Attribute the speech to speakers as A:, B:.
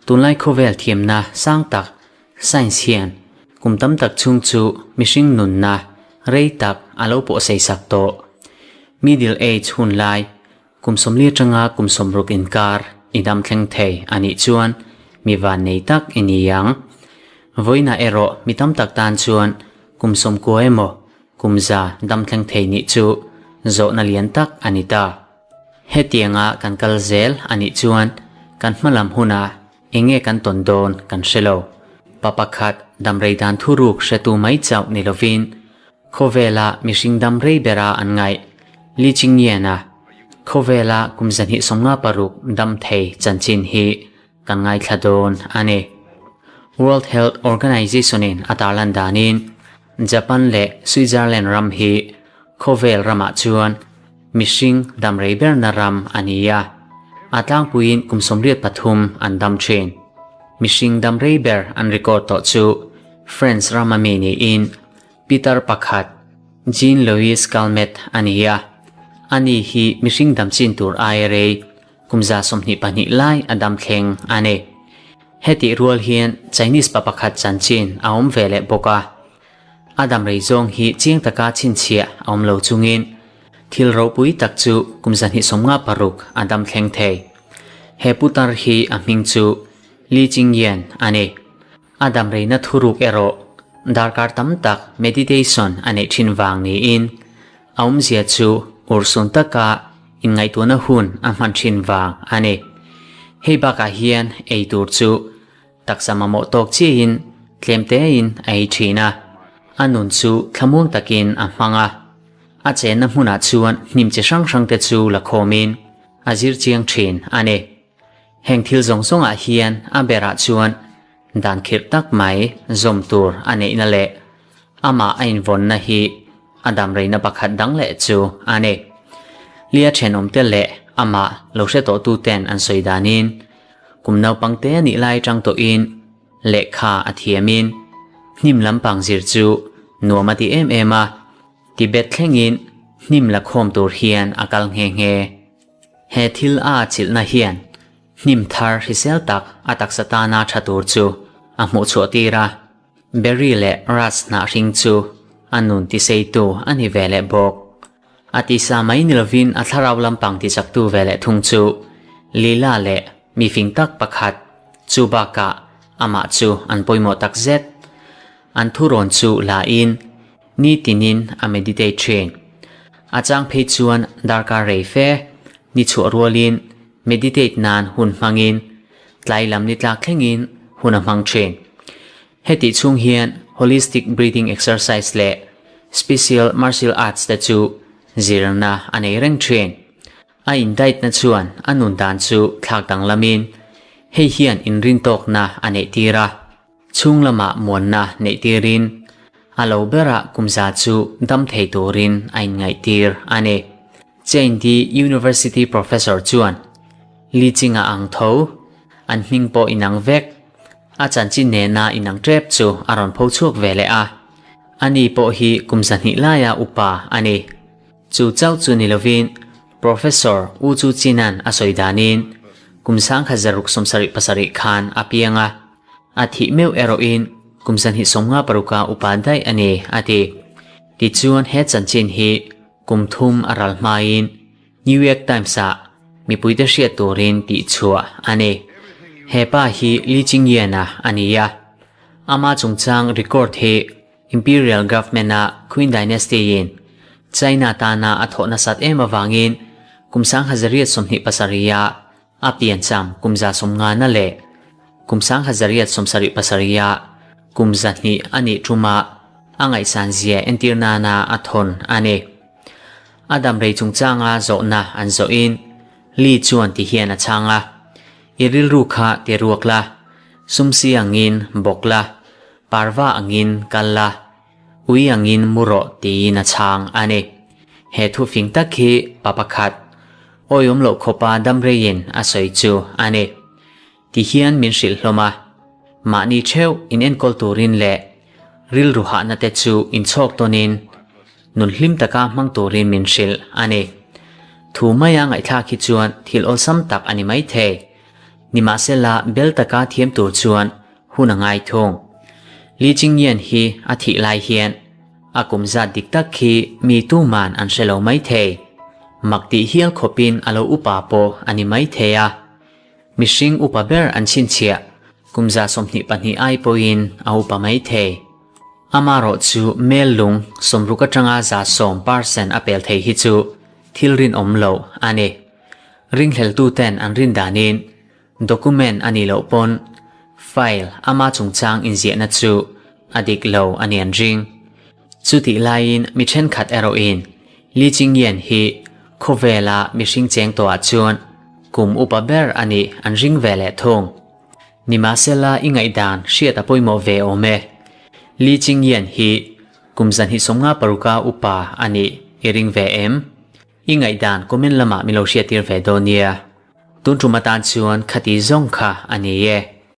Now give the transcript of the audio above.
A: Tunlai khawvel thiamna sang tak Science hian kum tam tak chhung chu mihring nunna rei tak a lo pawh sei sak tawh. Middle Age hun lai kum 40 atanga kum 60 inkar i dam thleng thei a nih chuan mi van nei tak i ni ang. Vawiinah erawh mi tam tak tan chuan kum 90 emaw kum 100 dam thleng thei nih chu zawhna lian tak a ni ta. Hetianga kan kal zel a nih chuan kan hmalam hunah Enge kan tawn dawn kan hre lo. Pa pakhat damrei dan thuruk hretu mai chauh ni lovin khawvela mihring damrei bera an ngaih Li Qingyan-a khawvela kum 256 dam thei chanchin hi kan ngaithla dawn a ni. World Health Organization-in a tarlan danin Japan leh Switzerland ram hi khawvel ramah chuan Mihring damrei berna ram a ni a, a tlangpuiin kum 83 an dam thin. Mihring damrei ber an record tawh chu France rama mi niin Peter pakhat, Jean-Louis Calmet a ni a, ani hi mihring dam chin tur aia rei kum 122 lai a dam thleng a ni. Hetih rual hian Chinese pa pakhat chanchin a awm ve leh bawk a. A damrei zawng hi chiang taka chhinchhiah a awm lo chungin thil ropui tak chu kum 256 a dam thleng thei. He putar hi a hming chu Li Qingyan a ni. A damreina thuruk erawh darkar tam tak meditation a neih thin vang niin a awmzia chu urhsun taka inngaihtuahna hun a hman thin vang a ni. Hei bakah hian ei tur chu Taksa mamawh tawk chiahin tlem tein a ei thin a, a nun chu thlamuang takin a hmang a. A chenna hmunah chuan hnim chi hrang hrangte chu la khawmin a zir chiang thin a ni. Heng thil zawng zawngah hian a berah chuan dan khirh tak mai zawm tur a neihna leh amah a invawnna hi a damreina pakhat dang leh chu a ni. Lia thenawmte leh amah lo hre tawhtuten an sawi danin Kum naupang te nih lai atang tawhin lehkha a thiamin hnim lampang zir chu nuam a ti em em a, Tibet thlengin hnim la khawm tur hian a kal nghe nghe. He thil a chilhna hian hnim thar hrisel tak a taksa tana tha tur chu a hmuh chhuah tir a, Berry leh Rats hnah hring chu a nun tiseitu a ni ve leh bawk. A tisa mai ni lovin a thlarau lampang tichaktu ve leh thung chu Lila leh mi fing tak pakhat chu bakah amah chu an pawimawh tak zet. An thurawn chu la in nitinin a meditate thin. A chang phei chuan darkar rei fe ni chhuah rualin meditate nan hun hmangin tlai lam ni tlak thlengin hun a hmang thin. Hetih chhung hian holistic breathing exercise leh special martial arts te chu zirna a nei reng thin. A indaitna chuan a nun dan chu thlak danglamin hei hian inrintawkna a neih tir a, chhung lamah muanna neih tirin a lo berah kum za chu dam thei turin a inngaihtir a ni. Chain-Di University professor chuan Li Qing-a ang tho, an hming pawh inang vek, A chanchin nena inang tep chu a rawn pho chhuak ve leh a, ani pawh hi kum 200 laia upa a ni. Chu chauh chu ni lovin Professor U Chu Chinan a sawi danin kum 1677 khan a piang a, a thih meuh erawhin kum 256 a upa daih a ni a ti. Tichuan he chanchin hi kum thum a ral hmain New York Times-ah mipuite hriat turin tih chhuah a ni. He pa hi Li Qingyan-a a ni a. Ama chungchang record hi Imperial Government-a Qin Dynasty-in China tana a thawh nasat em avangin kum 1827-a a piancham kum 150na leh kum 1877-a kum 200 a nih ṭuma a ngaihsan zia entir nana a thawn a ni. A damrei chungchanga zawhna an zawhin Li chuan ti hian a chhang a, I rilru kha ti ruak la, sumsi angin bawk la, parva angin kal la, ui angin mu rawh tiin a chhang a ni. He thu fing tak hi pa pakhat awiawm loh khawpa damreiin a sawi chu a ni. Ti hian min hrilh hlawm a, mahni theuh in enkawl turin leh rilru hahna te chu inchhawk tawnin nun hlim taka hmang turin min hrilh a ni. Thu maia ngaihthlak hi chuan thil awlsam tak a ni maithei. Nimahsela bel taka thiam tur chuan hun a ngai thung. Li Jingyan hi a thih lai hian a kum zat dik tak khi mi tuman an hre lo maithei. Mak tih hial khawpin a lo upa pawh a ni maithei a. Mihring upa ber an chhinchhiah kum 22 ai pawhin a upa maithei. Amarawh chu mel lung 60 atanga 110 percent a pel thei hi chu thil rinawm loh a ni. Ringhleltuten an rin danin document a nih loh pawn file ama chungchang inziahna chu a dik lo a ni an ring. Chutih laiin mi thenkhat erawhin Li Jingyan hi khawvela mihring cheng tawhah chuan kum upa ber a nih an ring ve leh thung. Nimahsela i ngaihdan hriat a pawimawh ve awm e. Li Jingyan hi kum 256 a upa a nih i ring ve em? I ngaihdan comment lamah min lo hriattir ve dawn nia. Tun tum atan chuan khati zawng kha a ni e.